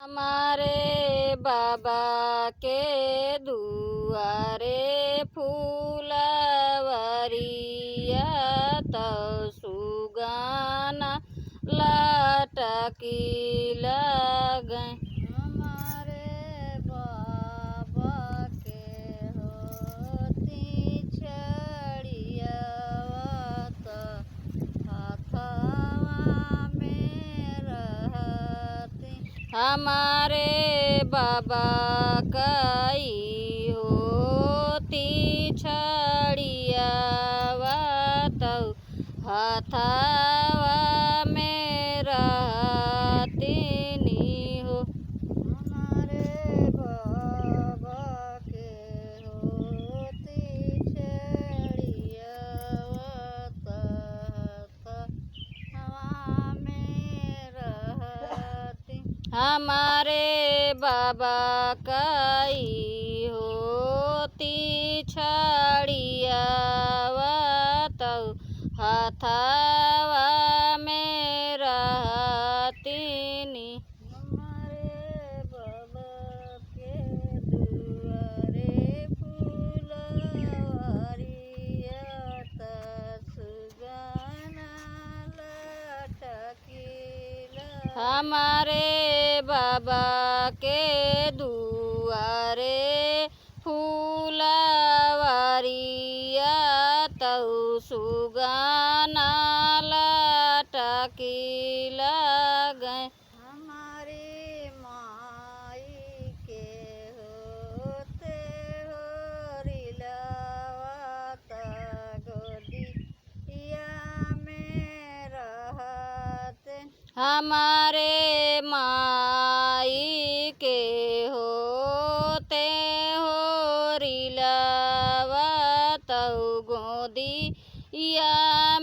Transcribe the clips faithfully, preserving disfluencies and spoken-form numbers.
हमरे बाबा के दुआरे फुलवरिया तउ सुगना लटकी लगइ। हमरे बाबा के होती छड़ियावा त हथवा में रहती। हमरे बाबा कई होती छड़ियावा तउ हथवा में रहतिन हो। हमरे बाबा के होती छड़ियावा त हथवा में रहतिन। हमरे बाबा कई होती छड़ियावा तउ हथवा में रहतिन। हमरे बाबा के दुआरे फुलवरिया त सुगना लटकी लगइ। हमरे बाबा के दुआरे फुलवरिया तउ सुगना लटकी लगइ। हमरी माई के होते होरी लवा त गोदिया में रहते। हमरे माई के होते होरी लवा तउ गोदिया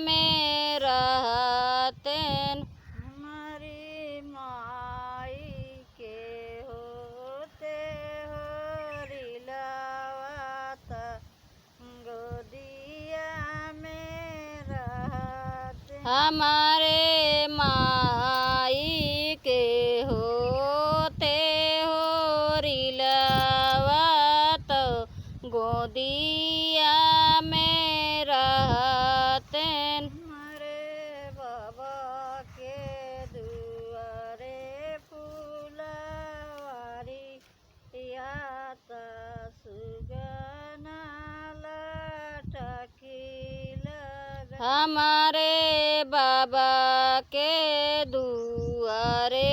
में रहतेन। हमरी माई के होते होरी लवा त गोदिया में रहते। हमरे माई के होते होरी लवा तउ गोदिया में रहतेन। हमरे बाबा के दुआरे फुलवरी या त सुगना लटकी लगइ। हमरे बाबा के दुआरे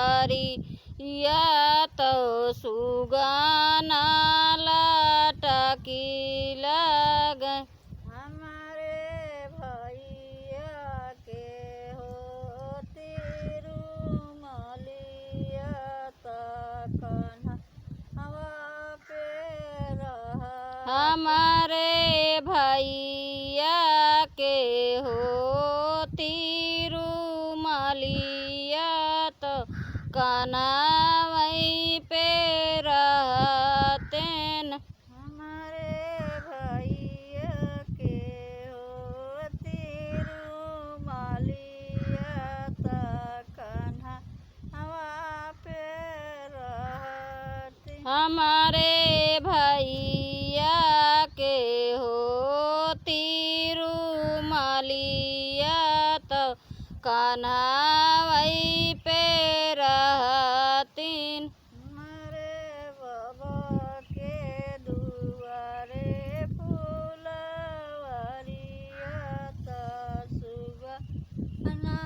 फुलवरिया तउ सुगना लटकी लगइ। हमरे भइया के होती रुमलिया त कन्हवा पे रहत। हमरे भइया के होती रुमलिया त कन्हवइ पे रहतेन। हमरे भइया के होती रुमलिया त कन्हवा पे रहते। हमरे भइया के होती रुमलिया त कन्हवइ पे रहतिन। हमरे बाबा के दुआरे फुलवरिया त सुगना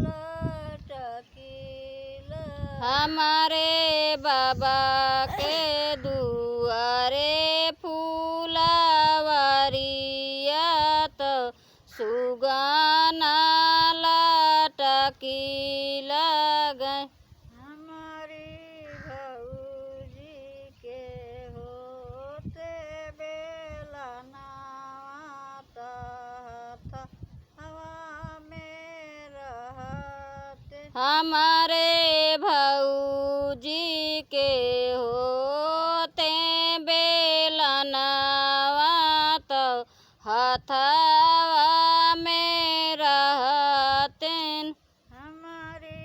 लटकी लगइ। हमरे बाबा के दुआरे फुलवरिया त सुगना लटकी लगइ। हमरी भउजी के होते बेलनवा त हथवा में रहते। हमरे भउजी के होते बेलनवा त हथवा में रहतेन। हमरी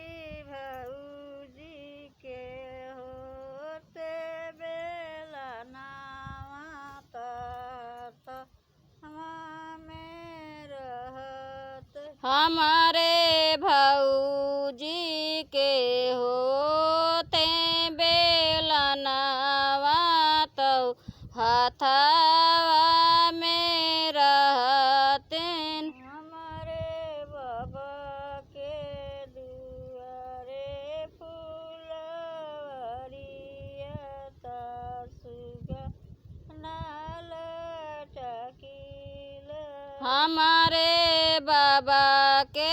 हमरे भौजी के होते बेलनवा तौ हथवा में रहतेन। हमरे बाबा के दुआरे फुलवरिया ता सुगना लटकिला। हमरे बाबा के